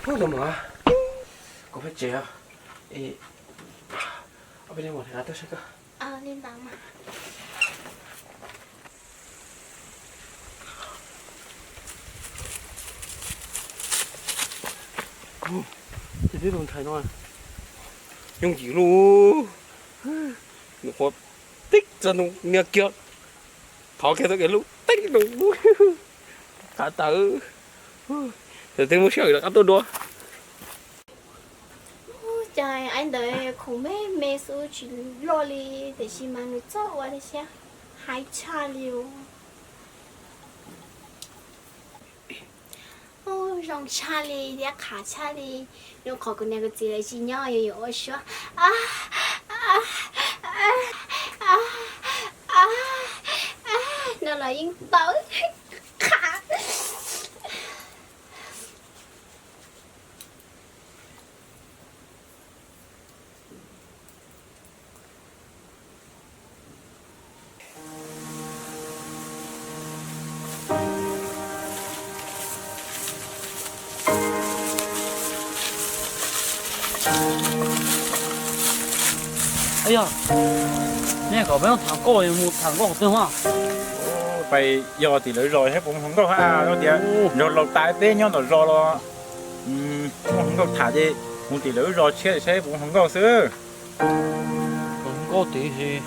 Ub, mus, kuv peb tsev os. Ob peb hnub mus hais tuaj saib koj. Ces tib tus ntxhais no yooj yim lug, nws qhuav tib txog nws niag kiag, thov kiag txoj kev lub teb nws qhav tawm. Ces twb muaj sij hawm rov qab tuaj dua. Ub, cas aib ntawd khoom me me xwb tsis loj li, tiam sis mas nws txawj ua li thiab, hais tshaj li os. Ub, zoo tshaj li thiab qhav tshaj li, zoo qhov kuv niam kuv txiv lawv tsis nyob yuav yuav ua suab. No los yeej tau qhav. Yog, nej kom peb tham nkauj, mus tham nkauj qhov twg mas? Pais yog tim lawv zos saib puas muaj hluas nkauj hab, tias nrog laus tas peb nyob tom zos los muaj hluas nkauj tham ces mus tim lawv zos tshiab saib puas muaj hluas nkauj xwb. Hluas nkauj tid,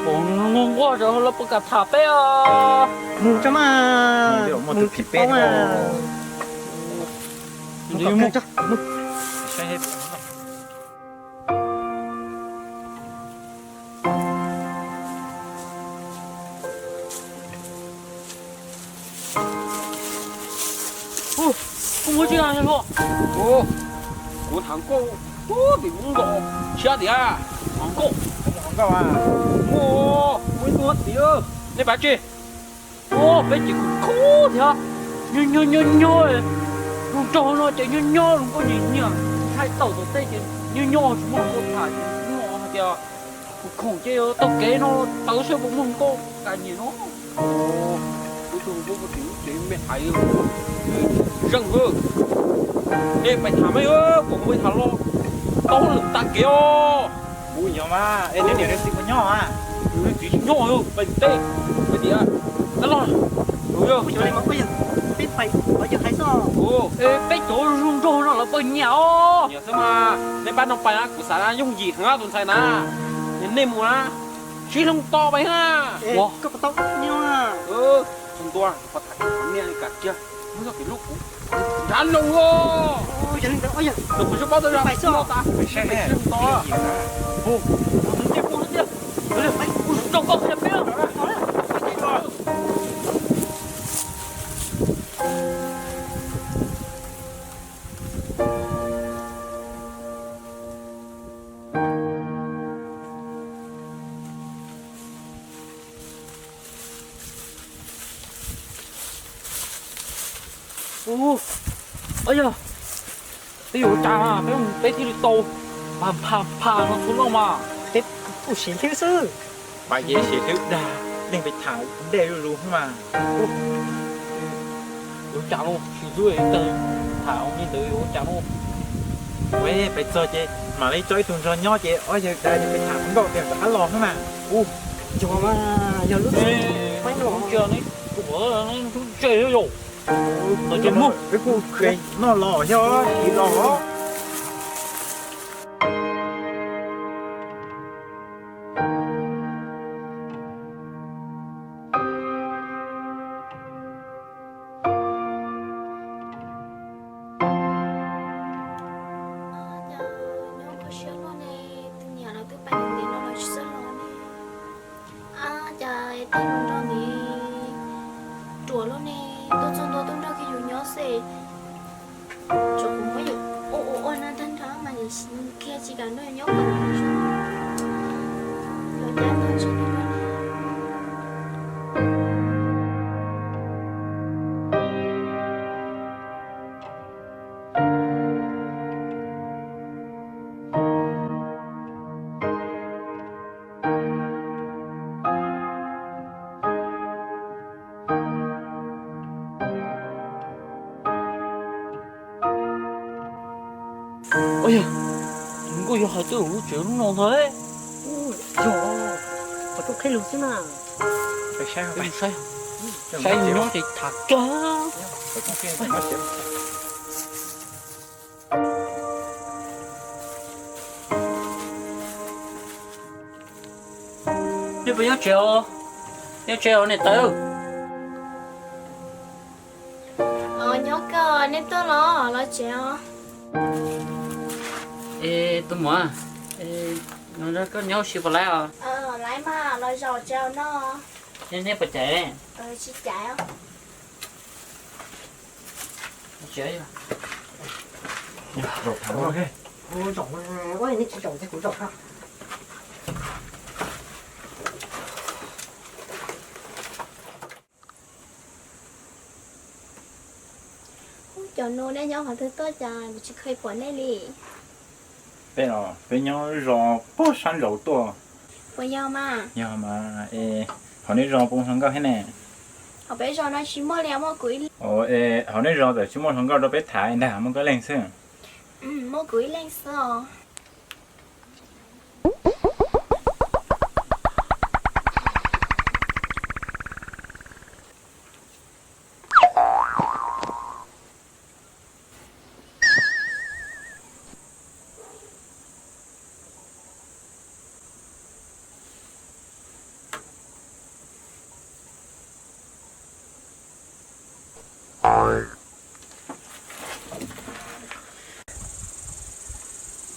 puas muaj nquag zos lawv puas kam tham peb os? Mus tso mas, muaj tus phim peb. Kuv muaj tsis hluas, kuv tham nkauj tim lub zos tshiab tias tham nkauj. Muaj, muaj ib tug hab tim, nej pav tsi? Ua peb ces kuj khub thiab, nyob nyob nyob nyob, zoo nraug no ces nyob nyob zoo nkauj nyias nyias, ntshai tawm tom tej ces nyob nyob tsis muaj hluas nkauj tham ces nyob hais tias kuv khoom ces taug kev no tawv saib puas muaj hluas nkauj kam nyiam no. Ib tug hluas nkauj tim lub tsev me hais, zeej hwb, nej pais tham mas kom muaj ib tham los tau lwm tag kev os. Kuv nyob mas, es nej niam nej txiv puas nyob? Txiv tsis nyob, pais teb, pais tias, tab los, peb cov zoo nraug no lawv puas nyiam os? Nyiam xwb mas, nej pab no pais na, kuv xav yooj yim heev tus ntxhais na. Nej mus na, sib hlub to pais na. Ua, koj puas tau nyob? Txog ntua, qhov tham niaj li kam kiag, muab txoj kev hlub kuv nrhav loo os. Los kuv tsis paub tau, pais xwb, sib hlub to. Hu, hu, hu tiag, hu tiag. Hu, hu, hu, hu, hu, hu, hu, Ub, yog, peb yuav ua cas peb mus peb thiaj li tau pha pha pha no txhua loj mas. Peb kuj siv hlwb xwb. Pais ces siv hlwb dag, leej pes tham dej zuj zus xwb mas. Yuav ua cas no, siv hlwb tag, tham li ntawd yuav ua cas no. Peb txog ces mam li tso ib tug nrog nyob ces ob yawg dag ces peb tham nkauj tias rov qab los xwb mas. Ub, yog mas, yog lub tsis, neb tuam neb ntub ntse yom. Peb kuj kheev noj los xyov siv los. Cas nyob kho siab luaj ne, tus niam lawv twb pais ntev no lawv tsis txawj los ne. Ab, cas tej hluas nraug ne ruam luaj ne, tuaj txog ntua tuaj nrog kiag yus nyob xwb. Tsuas kuv muab yus ua ua ua no tag nrho mas yus kiag tsis kam nrog yus nyob kom yus cab tau tsis tau. Nws kuj yog hais twb lub tsev lub no ntag. Yog, qhov tub qhib lus xwb na. Saib, saib nyob ces tham kawg. Nej puas nyob tsev os? Nyob tsev os niam tais. Nyob kawg, nej tuaj los los tsev os. Es tus muam, koj nyob ua si puas laib os? Laib mas, los zaum tsev no. Neb puas caiv? Tsis caiv. Cov nus, nej nyob qhov twg tuaj cas kuv tsis kheev pom nej li? Peb, peb nyob zos puag sab nraud tuaj. Puas yog mas? Yog mas. Es hauv nej zos puas muaj hluas nkauj thiab ne? Hauv peb zos no tsis muaj li, muaj kuv ib leeg. Es hauv nej zos txawm tsis muaj hluas nkauj rau peb tham ntag, muaj koj ib leeg xwb? Muaj kuv ib leeg xwb os.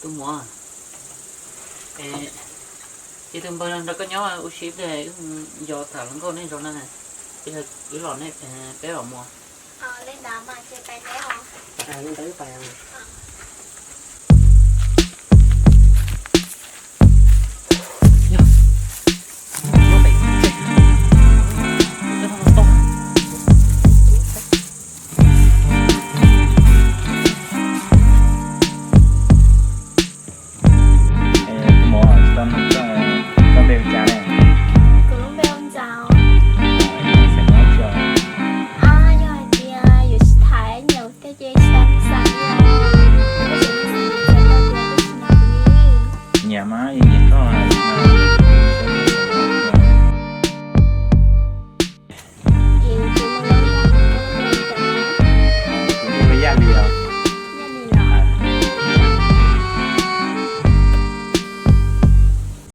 Tus muam, ib tug npawg no nrog koj nyob ua si ib pliag, wb mus yos tham hluas nkauj nej zos na, wb los, peb los mus. Li ntawd mas ces pais neb os.